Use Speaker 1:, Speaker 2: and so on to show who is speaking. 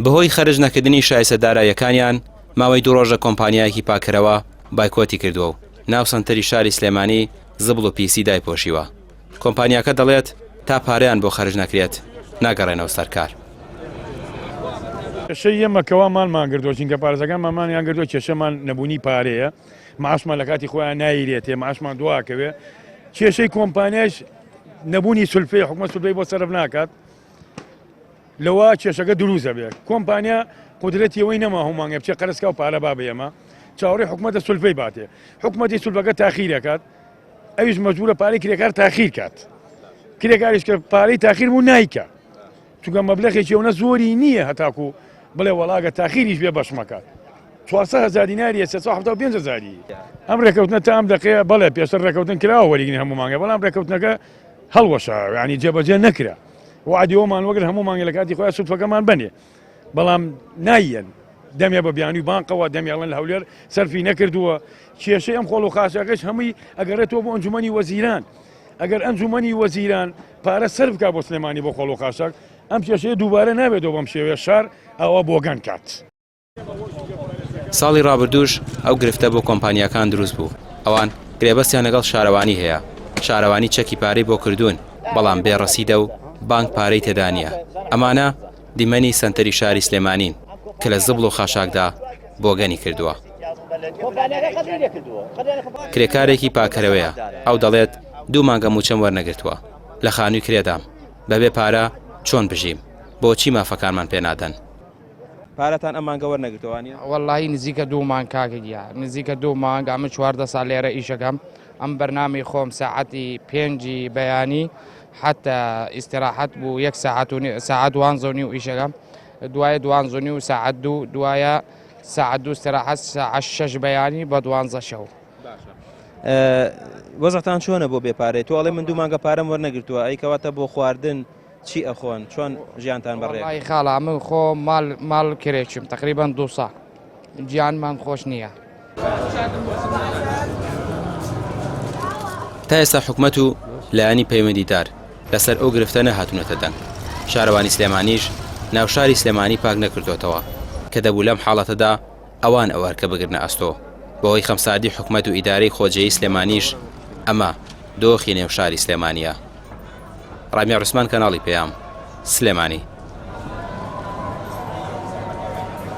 Speaker 1: بەهۆی خەرج نەکردنی شایستە داراییەکانیان ماوەی دوو ڕۆژە کۆمپانیایەکی پاککەرەوە بایکۆتی کردووە و ناو سەنتەری شاری سلێمانی زبڵ و پیسی دایپۆشیوە. کۆمپانیاکە دەڵێت تا پارەیان بۆ خەرج نەکرێت ناگەڕێنەوە سەر کار.
Speaker 2: کێشەی ئێمە کەوا مانمان گردووە چونکە پارێزەکانمان مانیان گردووە کێشەمان نەبوونی پارەیە معاشمان لە کاتی خۆیان نایرێتێ معاشمان دواکەوێ کێشەی کۆمپانیاش نەبوونی سولفەی حکومەت سولفەی بۆ سەرف ناکات لەوە کێشەکە دروست ئەبێ کۆمپانیا قودرەتی ئەوەی نەما هەموو مانگێ بچێ قەرز کا و پارە با بە ئێمە چاوەڕێی حکومەتە سولفەی باتێ حکومەتی سولفەکە تاخیر ئەکات ئەویش مەجبورە پارەی کرێکار تاخیر کات کرێکاریش کە پارەی تاخیر بوو نایکە چونکە مەبلەخێکی ئەوەنە زۆری نییە هەتاکو بڵێ وەڵاگە تاخیریش بێ بەشمەکات 400 هزار دیناریە 375 هزاری ئەم ڕێکەوتنە تا ئەم دقەیە بەڵێ پێشتر ڕێکەوتن کراوە وەریگرین هەموو مانگە بەڵام ڕێکەوتنەکە هەڵوەشا یعنی جێبەجێ نەکرا وعدی ئەومان وەگرت هەموو مانگێ لە کاتی خۆیان سوتفەکەمان بەنێ بەڵام نایەن دەمێ بە بیانوی بانقەوە دەمی ئەڵێن لە هەولێر سەرفی نەکردووە کێشەی ئەم خۆڵ و خاشاکەش هەمووی ئەگەڕێتەوە بۆ ئەنجومەنی وەزیران ئەگەر ئەنجومەنی وەزیران پارە سەر بکا بۆ سلێمانی بۆ خۆڵ و خاشاک ئەم کێشەیە دووبارە نابێتەوە بەم شێوەیە شار ئاوا بۆگەن کات.
Speaker 1: ساڵی ڕابردووش ئەو گرفتە بۆ کۆمپانیاکان دروست بوو، ئەوان گرێبەستیان لەگەڵ شارەوانی هەیە، شارەوانی چەکی پارەی بۆ کردوون، بەڵام بێ ڕەسیدە و بانک پارەی تێدا نییە. ئەمانە دیمەنی سەنتەری شاری سلێمانین کە لە زبڵ و خاشاکدا بۆگەنی کردووە. کرێکارێکی پاککەرەوەیە، ئەو دەڵێت، دوو مانگە مووچەم وەرنەگرتووە، لە خانووی کرێدام، بەبێ پارە چۆن بژیم، بۆچی مافەکانمان پێنادەن؟
Speaker 3: پارەتان ئەم مانگە وەرنەگرتووە وانیە؟
Speaker 4: وەڵاهی نزیکە دوو مانگ کاکە گیان نزیکە دوو مانگ ئەمە 14 ساڵ لێرە ئیشەکەم ئەم بەرنامی خۆم ساعەتی پێنجی بەیانی حتا ئیسراحەت بوو یەک ساعەت و ساعەت دوانزە و نیو ئیشەکەم دوایە دوانزە و نیو ساعەت دوو دوایە ساعەت دوو ئیسراحەت ساعەت شەش بەیانی بە دوانزە شەو.
Speaker 3: باشە وەزعتان چۆنە بۆ بێ پارەی تۆ ئەڵێ من دوو مانگە پارەم وەرنەگرتووە ئەی کەواتە بۆ خواردن چی ئەخۆن چۆن ژیانتان بەڕێ؟
Speaker 4: وەڵی خاڵە من خۆ ماڵ ماڵ کرێچم تقریبا دوو ساڵ گیانمان خۆش نییە.
Speaker 1: تا ئێستا حکومەت و لایەنی پەیوەندیدار لەسەر ئەو گرفتە نەهاتوونەتە دەنگ، شارەوانی سلێمانیش ناوشاری سلێمانی پاک نەکردۆتەوە کە دەبوو لەم حاڵەتەدا ئەوان ئەو ئەرکە بگرنە ئەستۆ، بەهۆی خەمساردی حکومەت و ئیدارەی خۆجێیی سلێمانیش ئەمە دۆخی نێو شاری سلێمانییە. ڕامیار عوسمان کەناڵی پەیام، سلێمانی.